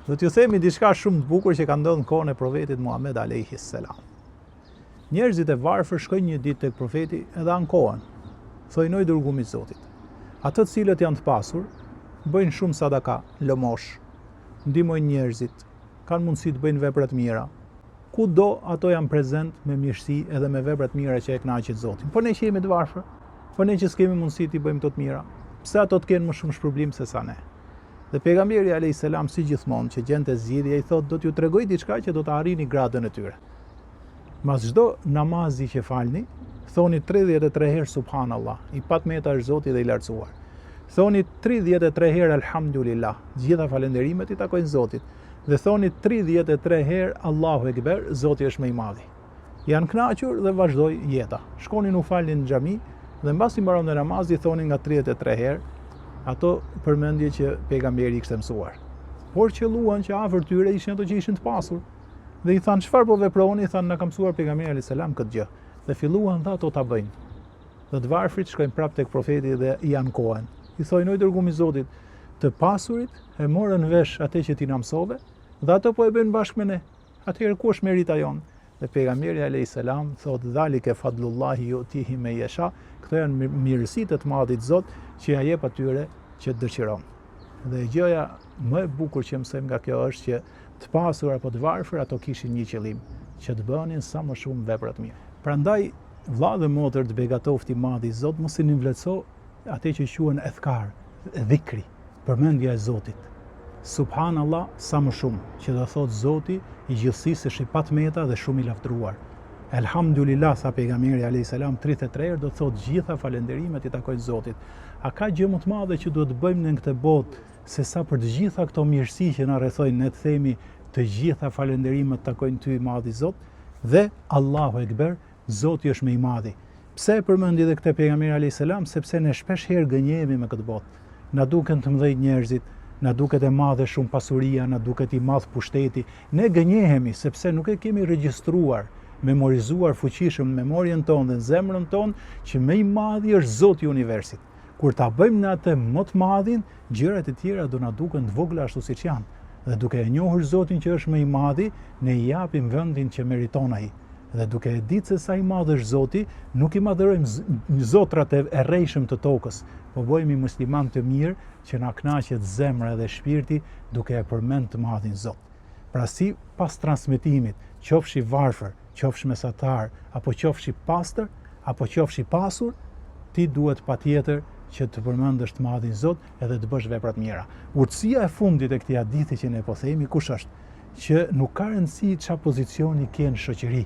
Do t'ju themi diçka shumë të bukur që ka ndodhur në kohën e profetit Muhammed alayhi selam. Njerëzit e varfër shkojnë një ditë tek profeti edhe ankohen. Thojnë o i dërgumi i Zotit. Ato të cilët janë të pasur, bëjnë shumë sadaka, lëmoshë, ndihmojnë njerëzit, kanë mundësi të bëjnë vepra të mira. Kudo ato janë prezent me mirësi edhe me vepra të mira që e kënaqin Zotin. Po ne që jemi të varfër, po ne që s'kemi mundësi t'i bëjmë këto të mira, pse ato të kenë më shumë shpërblim se sa ne? Dhe pejgamberi alayhis salam si gjithmonë që gjente zgjidhje i thotë do t'ju tregoj diçka që do të arrini gradën e tyre. Mas çdo namazi që falni, thoni 33 herë subhanallah, i patmeta është Zoti dhe i lartësuar. Thoni 33 herë alhamdulillah, të gjitha falënderimet i takojnë Zotit. Dhe thoni 33 herë Allahu ekber, Zoti është më i madhi. Janë kënaqur dhe vazhdoi jeta. Shkonin u falnin në xhami dhe mbasi mbaronte namazi thonin nga 33 herë ato përmendje që pejgamberi i kishte mësuar. Por qëlluan që afër tyre ishin ato që ishin të pasur. Dhe i thanë çfarë po veproni? I thanë na ka mësuar pejgamberi alayhis salam këtë gjë. Dhe filluan dhe ato ta bëjnë. Dhe të varfrit shkojnë prapë tek profeti dhe i ankohen. I thojnë o i dërgumi i Zotit, të pasurit e morën vesh atë që ti na mësove dhe ato po e bëjnë bashkë me ne. Atëherë ku është merita jonë? Dhe pejgamberi alayhis salam thotë dhalike fadlullahi yutihi men yasha, këto janë mirësitë e të madhit Zot që ja jep atyre që dëshiron. Dhe gjëja më e bukur që mësojmë nga kjo është që të pasur apo të varfër ato kishin një qëllim, që të bënin sa më shumë vepra të mira. Prandaj vëlla dhe motër të begatoftë i madhi Zot, mos i nënvlerëso atë që quhen edhkar, dhikri, përmendja e Zotit. Subhanallah sa më shumë, që do thotë Zoti i gjithësisë është i patmeta dhe shumë i lavdëruar. Elhamdulillah tha pejgamberi alayhis salam 33 herë do të thotë gjitha falënderimet i takojnë Zotit. A ka gjë më të madhe që duhet të bëjmë në këtë botë se sa për të gjitha këto mirësi që na rrethojnë ne të themi të gjitha falënderimet takojnë ty i madhi Zot dhe Allahu Ekber, Zoti është më i madhi. Pse e përmendi edhe këtë pejgamberi alayhis salam? Sepse ne shpesh herë gënjehemi me këtë botë. Na duken të mëdhenj njerëzit, na duket e madhe shumë pasuria, na duket i madh pushteti. Ne gënjehemi sepse nuk e kemi regjistruar, memorizuar fuqishëm në memorien tonë dhe në zemrën tonë që më i madhi është Zoti i universit. Kur ta bëjmë ne atë më të madhin, gjërat e tjera do na duken të vogla ashtu siç janë. Dhe duke e njohur Zotin që është më i madhi, ne i japim vendin që meriton ai. Dhe duke e ditë se sa i madh është Zoti, nuk i madhërojmë zotrat e rrejshëm të tokës, po bëhemi muslimanë të mirë që na kënaqet zemra dhe shpirti duke e përmend të madhin Zot. Pra sipas transmetimit, qofsh i varfër, qofsh mesatar, apo qofsh i pastër, apo qofsh i pasur, ti duhet patjetër që të përmendësh të madhin Zot edhe të bësh vepra të mira. Urtësia e fundit e këtij hadithi që ne po themi, kush është? që nuk ka rëndësi ça pozicioni ke në shoqëri.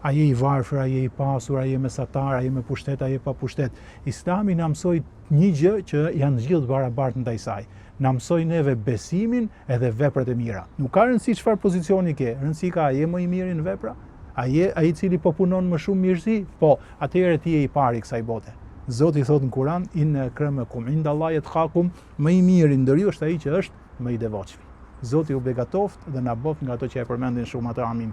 A je i varfër, a je i pasur, a je mesatar, a je me pushtet, a je pa pushtet. Islami na mësoi një gjë që janë të gjithë të barabartë ndaj saj. Na mësoi neve besimin edhe veprat e mira. Nuk ka rëndësi çfarë pozicioni ke, rëndësi ka a je më i miri në vepra? A je ai i cili po punon më shumë mirësi? Po, atëherë ti je i pari i kësaj bote. Zoti thotë në Kur'an, inna akramakum indallahi atqakum, më i miri ndër ju është ai që është më i devotshmi. Zoti ju begatoftë dhe na bëftë nga ato që e përmendin shumë atë amin.